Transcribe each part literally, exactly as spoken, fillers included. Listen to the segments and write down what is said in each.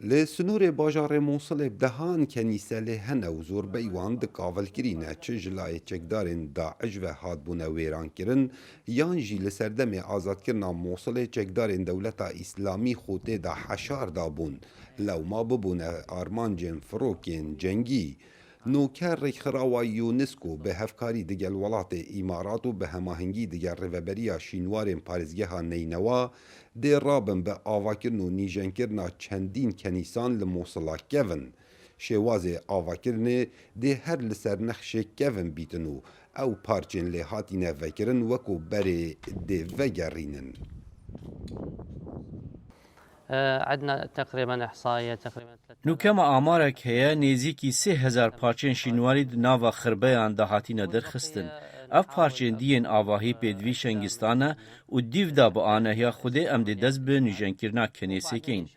Li sînorê bajarê Mûsilê bi dehan kenîse lê hene û zorbey wan di kavilkirî ne, çi ji layê çekdarên DAIŞ ve hatbûne wêrankirin, yan jî li serdemê azadkirina Mûsilê çekdarên Dewleta Îslamî xwe tê de heşar dabûn, lewma bibûne armancên firokên cengî. Nûke rêkxirawa UNESCO bi hevkarî digel welatê Îmarat û bi hemahengî digel rêveberiya şînwarên parêzgeha Neynewa dê rabin bi avakirin û nîjenkirina çendîn kenîsan li Mosila kevin. Şêwazê avakirinê dê her li ser nexşê kevin bîtin û ew parçên lê hatîne vekirin wekû berê dê vegerînin. عندنا تقريبا إحصائية تقريبا Nûke me amarek heye, nêzîkî sê hezar parçeyên şînwarî di nava xirbeyan de hatine derxistin. Ev parçeyên diyên avahî pêdivî Şengistane û dîv de bi anehiya Xwedê em dê dest bi nûjenkirina kenêsê keyin.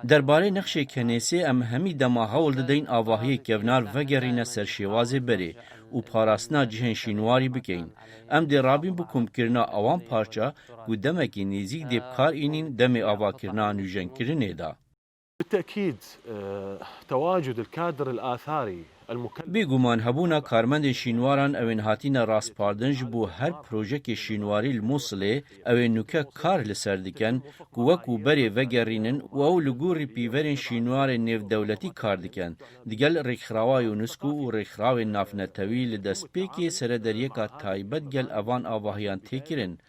Derbarê nexşê kenêsê em hemî dema hewl dideyn avahiyê kevnar vegerîne ser şêwazê berê û parastina cihên şînwarî bikeyin. Em dê rabîn bi komkirina ewan parça ku demekî nêzîk dê bi kar înîn demê avakirina nûjenkirinê de. بالتأكيد، آه، تواجد الكادر الآثاري المكلف Bêguman hebûna karmendên şînwaran ew ên hatîne raspardin ji bo her projekê şînwarî li Mûsilê ew ên nûke kar li ser dikin ku wekû berê vegerînin û ew li gorî pîverên şînwarên nêvdewletî kar dikin. Digel rêkxirawa UNESCO û rêkxirawên navnetewî li destpêkê serederiyeka taybet gel evan avahiyan tê kirin.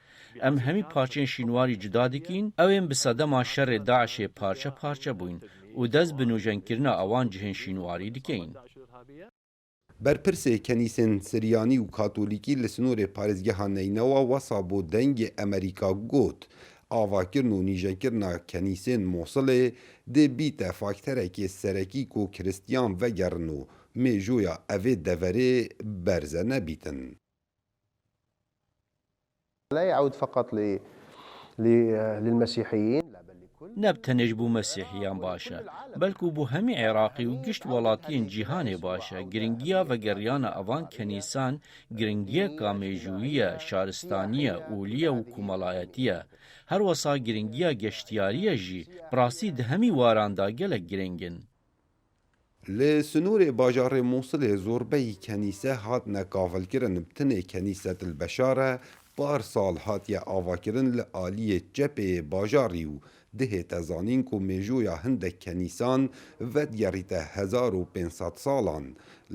Em hemî parçeyên şînwarî cuda dikîn, ew ên bi sedema şerê DAIŞê parçe parçe bûyn û dest bi nûjenkirina ewan cihên şînwarî dikeyin. Berpirsê kenîsên Siryanî û Katolîkî li sînorê parêzgeha Neynewa wesa bo Dengê Emerîka got, avakirin û nîjenkirina kenîsên Mosilê dê bîte fakterekê serekî ku Kristiyan vegerin û mêjoya evê deverê berze nebîtin. لا يعود فقط ل- ل- للمسيحيين لا بل لكل Ne bi tenê ji bo Mesîhiyan baş e, belkû bo hemî Iraqî û gişt welatiyên cîhanê baş e. Giringiya vegeriyana evan kenîsan giringiyeka mêjûyî ye, şaristanî ye, olî ye û komelayetî ye. Her wesa giringiya geştiyarî ye jî, bi rastî di hemî waran de gelek giring in. Li sînorê bajarê Mûsilê zorbeyî kenîse hatine kavilkirin, bi tinê Kenîset el Beşar e, par sal hatiye avakirin li aliyê çepê yê bajarî û dihête zanîn ku mêjoya hindek kenîsan vedigerîte hezar û pênc sed salan.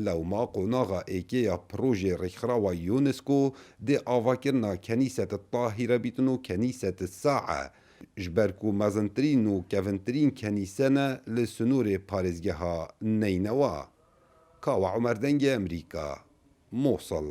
Lewma qonaxa êkê ya projê rêkxirawa UNESCO dê avakirina Kenîset el Tahîre bîtin û Kenîset el Sae. Ji ber ku mezintirîn û kevintirîn kenîse ne li sînorê parêzgeha Neynewa. Kawa Omer Dengê Emerîka, Mosil.